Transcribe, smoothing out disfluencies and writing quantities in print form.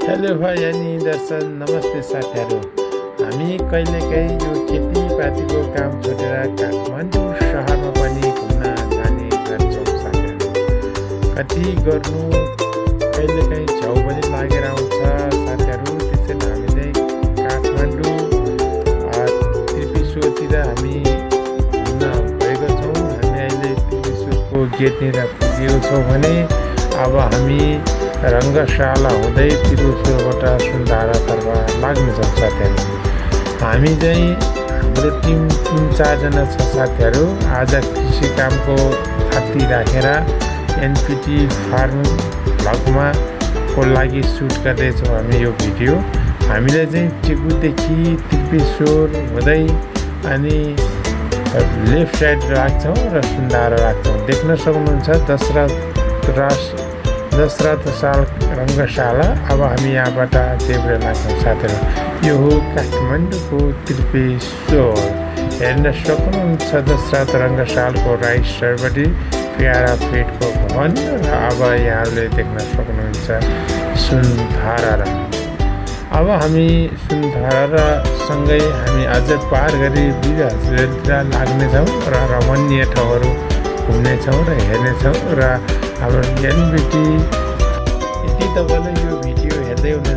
Hello भाइ अनि दर्शन नमस्ते साथीहरू। हामी कहिलेकाहीँ यो खेतीपातीको काम छोडेर काठमाडौँ सहरमा पनि घुम्न जाने गर्छौँ साथीहरू। कति गर्नु कहिलेकाहीँ छेउ पनि लागेर आउँछ साथीहरू। त्यसैले हामी चाहिँ काठमाडौँ त्रिपुरेश्वरतिर हामी घुम्न गएका छौँ। हामी अहिले त्रिपुरेश्वरको गेटनिर पुगेको छौँ भने अब हामी रङ्गशाला हुँदै त्रिपुरेश्वरबाट सुन्धारातर्फ लाग्नेछौँ साथीहरू। हामी चाहिँ हाम्रो टिम 3-4जना छ साथीहरू। आज कृषि कामको थाती राखेर एनपिटी फार्म भ्लगमा को लागि सुट गर्दैछौँ हामी यो भिडियो। हामीले चाहिँ टेकुदेखि त्रिपुरेश्वर हुँदै अनि लेफ्ट साइड राख्छौँ र सुन्धारा राख्छौँ। देख्न सक्नुहुन्छ दशरथ साल रङ्गशाला। अब हामी यहाँबाट देब्रे लाग्छौँ साथीहरू। यो हो काठमाडौँको त्रिपुरेश्वर। हेर्न सक्नुहुन्छ दशरथ रङ्गशालाको राइट साइडपट्टि प्यारा फेटको भवन र अब यहाँले देख्न सक्नुहुन्छ सुन्धारा। अब हामी सुन्धारा सँगै हामी अझ पार गरी बिरहजरतिर लाग्नेछौँ र रमणीय ठाउँहरू घुम्नेछौँ र हेर्नेछौँ। र हाम्रो एनबिटी यदि तपाईँले यो भिडियो हेर्दै हुनुहुन्छ